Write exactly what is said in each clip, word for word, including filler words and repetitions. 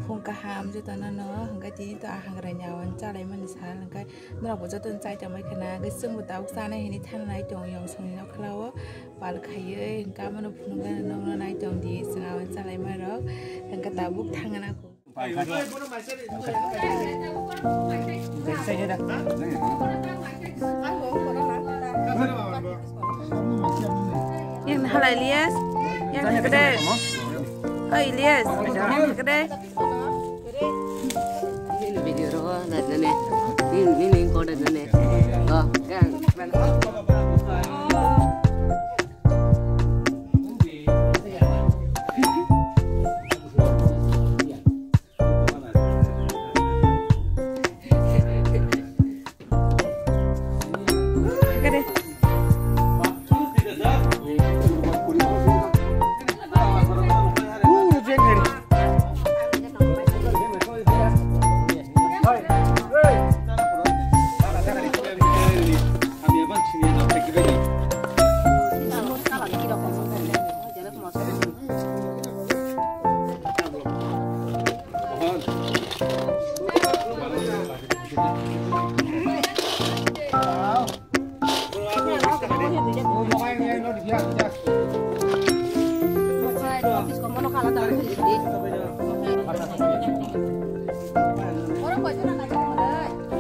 Phung kaham jotono no, hwnkhe tini to a hagrani awan chalaimani sal, hwnkhe norokbo jotono chai tongbai khwna, hwnkhe chwngbo tabuk chanai hinwi thangnai tongo yong songni nokhlao, pal khaiwi, hwnkhe abono phunuknani nokno nai tongdi, chwng awan chalaimarok, hwnkhe tabuk thangna. Yang halai Ilyas, yang gede. Oh Ilyas, yang gede. Ini video ro na na ne. Ini ini kode na ne. Oh, yang.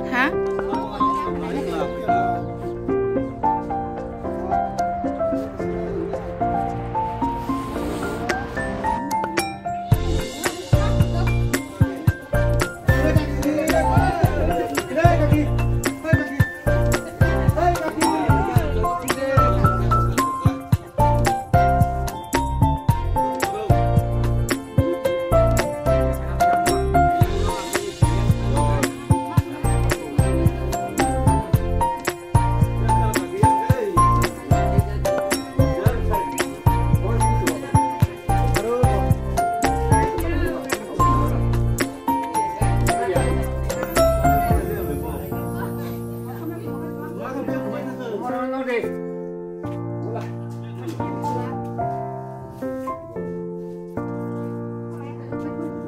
Ha?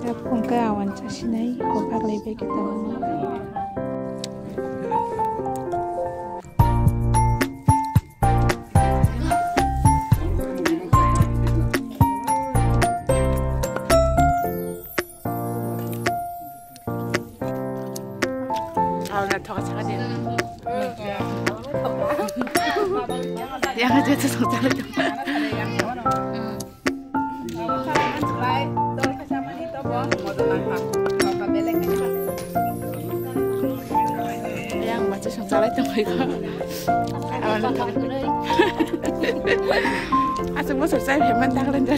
Tabuk hwnkhe awan chasinai, kophak lai bai khe tabuk. Thauna thoka chaka de. Yang aja tu song chala tu. Yang baca song chala tu mai ko. Awan. Asal mau song chala heman tak lenjar.